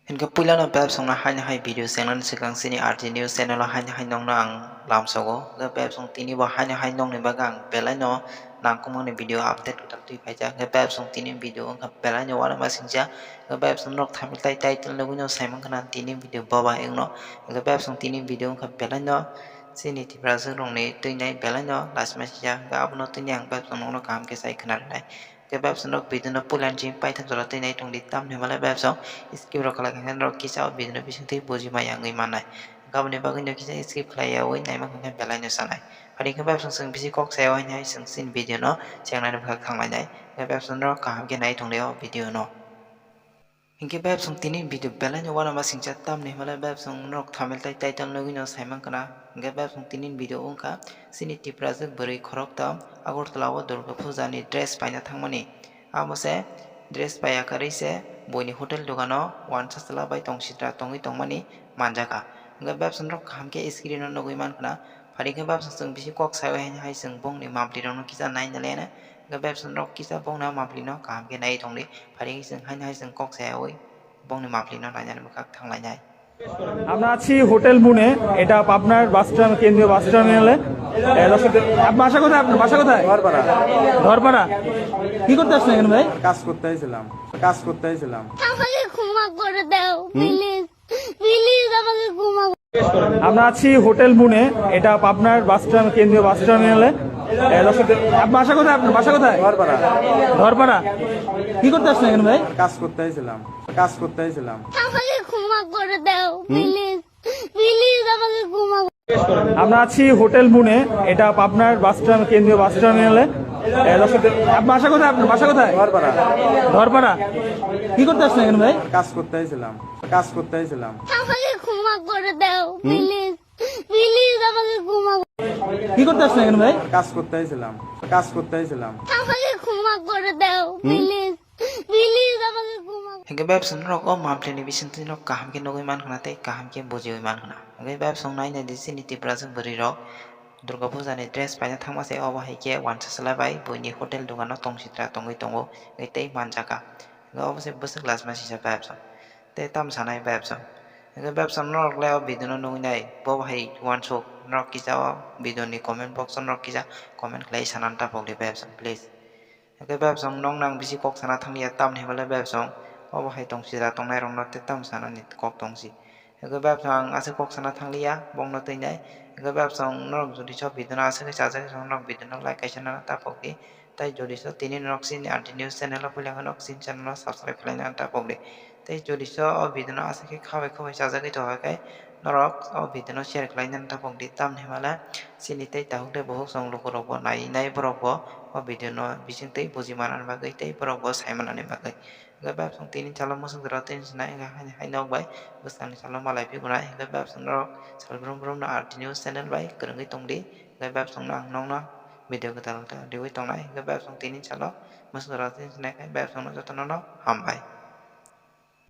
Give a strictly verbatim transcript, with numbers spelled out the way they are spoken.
Hinkhe puilano bebsongno haino hai video chengnani swkang chini R T News channel o haino hai nongno ang lamsogo. Hinkhe bebsong tini bo haino hai nongni bagwi ang belaino nangkukmani video update kwtal twi phaijak. Hinkhe bebsong tini video wngkha belaino uanama singcha. Hinkhe bebsong norok thamil tai title nugwino saimankha na tini video boba wngno. Hinkhe bebsong tini video wngkha belaino chini Tipraswk rokni twinai belaino lasima singcha. Hinkhe abono twini ang bebsong nokno kaham khe sai khwna rwnai. Hinkhe bebsong norok video no puilani simi paithak jora twi nai tongdi, tamni hwnba le bebsong skip rok khlai khe norok kisa o video no bisingtwi buji maya wngwi mannai. Hinkhe aboni bagwi no kisa skip khlai yaui naima khe belaino sanai. Phai hinkhe bebsong chwng bisi kok sayo hai hai chwng chini video no chengnani bwkhak thanglainai. Hinkhe bebsong norok kaham khe nai tongdi o video no. Hinkhe bebsong tini video belaino uanama singcha, tamni hwnba le bebsong norok thamil tai title nugwino saimankha na. Hinkhe bebsong tini video wngkha chini Tipraswk bwrwi khoroktham Agartala o Durga Puja ni dress paina thangmani. Abo se dress paiya kwrwi se buini hotel dogano uansa chwla bai tong sitra tongwi tongmani manjakha. Hinkhe bebsong norok kaham khe screen o nugwi mankha na. Phai hinkhe bebsong chwng bisi kok sayo hai hai chwng bongni monthly rokno kisa naina lena. Hinkhe bebsong norok kisa bongni monthly no kaham khe nai tongdi. Phai hinkhe chwng haino hai chwng kok sayaui bongni monthly no nainani bwkhak thanglainai. আমরা আছি হোটেল মুনে, এটা পাবনার bus terminal, কেন্দ্রীয় বাস টার্মিনালে। এ, দর্শক, আপনার বাসা কোথায়? আপনার বাসা কোথায়? ঘরপাড়া। ঘরপাড়া। কি করতে আসছেন এখানে ভাই? কাজ করতে আইছিলাম, কাজ করতে আইছিলাম। আমাকে ক্ষমা করে দাও, হুম? প্লিজ, প্লিজ আমাকে ক্ষমা করে আমরা আছি হোটেল মুনে, এটা পাবনার বাস টার্মিনাল, কেন্দ্রীয় বাস টার্মিনালে। এ, দর্শক, আপনার বাসা কোথায়? আপনার বাসা কোথায়? ঘরপাড়া। ঘরপাড়া। কি করতে আসছেন এখানে ভাই? কাজ করতে আইছিলাম, কাজ করতে আইছিলাম। আমাকে ক্ষমা করে দাও, হুম? প্লিজ, প্লিজ আমাকে ক্ষমা করে আমরা আছি হোটেল মুনে, এটা পাবনার বাস টার্মিনাল, কেন্দ্রীয় বাস টার্মিনালে। এ, দর্শক, আপনার বাসা কোথায়? আপনার বাসা কোথায়? ঘরপাড়া। ঘরপাড়া। কি করতে আসছেন এখানে ভাই? কাজ করতে আইছিলাম, কাজ করতে আইছিলাম। আমাকে ক্ষমা করে দাও, হুম? প্লিজ, প্লিজ আমাকে ক্ষমা করে কি করতে আসছেন এখানে ভাই? কাজ করতে আইছিলাম, কাজ করতে আইছিলাম। আমাকে ক্ষমা করে দাও, হুম? প্লিজ, প্লিজ আমাকে ক্ষমা করে Hinkhe bebsong norok o monthly ni bisingtwi no kaham khe nugwi mankha na tei kaham khe bujiui mankha na. Hinkhe bebsong naina di chini Tipraswk bwrwi rok Durga Puja ni dress paina thangma se obo hai khe uansa chwla bai buini hotel dogano tong sitra tongwi tongo, hinkhe tei manjakha. Hinkhe obo se bwswk lasma sisa bebsong. Tei tamo sanai bebsong. Hinkhe bebsong norok le o video no nugwi nai, bo hai uansuk norok kisa o video ni comment box o norok kisa comment khlai sanani taphok di bebsong, please. Hinkhe bebsong nokno ang bisi kok sana thangliya, tamni hwnba le bebsong obo hai tong sida tongnai rokno tei tamo sanani kok tong si. Hinkhe bebsong ang aswk kok sana thangliya, bokno twi nai. Hinkhe bebsong norok jodi so video no aswk khe chajak khe norok video no like kaisa nana taphok di. Tei jodi so tini norok chini R T News channel o puila khe norok chini channel o subscribe khlai nana taphok di. Tei jodi so o video no aswk khe khabai khabai chajagwi tongkha khe norok o video no share khlai nani taphok di, tamni hwnba le chini tei takhuk tei bukhuk chwng lukurok bo nai nai borok bo o video no bisingtwi buji manani bagwi tei borok bo sai manani bagwi. Hinkhe bebsong tini salo mwswk jora tini sinai hinkhe haino hai nok bai bwskangni salo malai phigunai hinkhe bebsong norok sal brum brum no R T News channel bai kwrwngwi tongdi. Hinkhe bebsong no ang nokno video kwtal kwtal riui tongnai hinkhe bebsong tini salo mwswk jora tini sinai khe bebsong no jotono no hambai.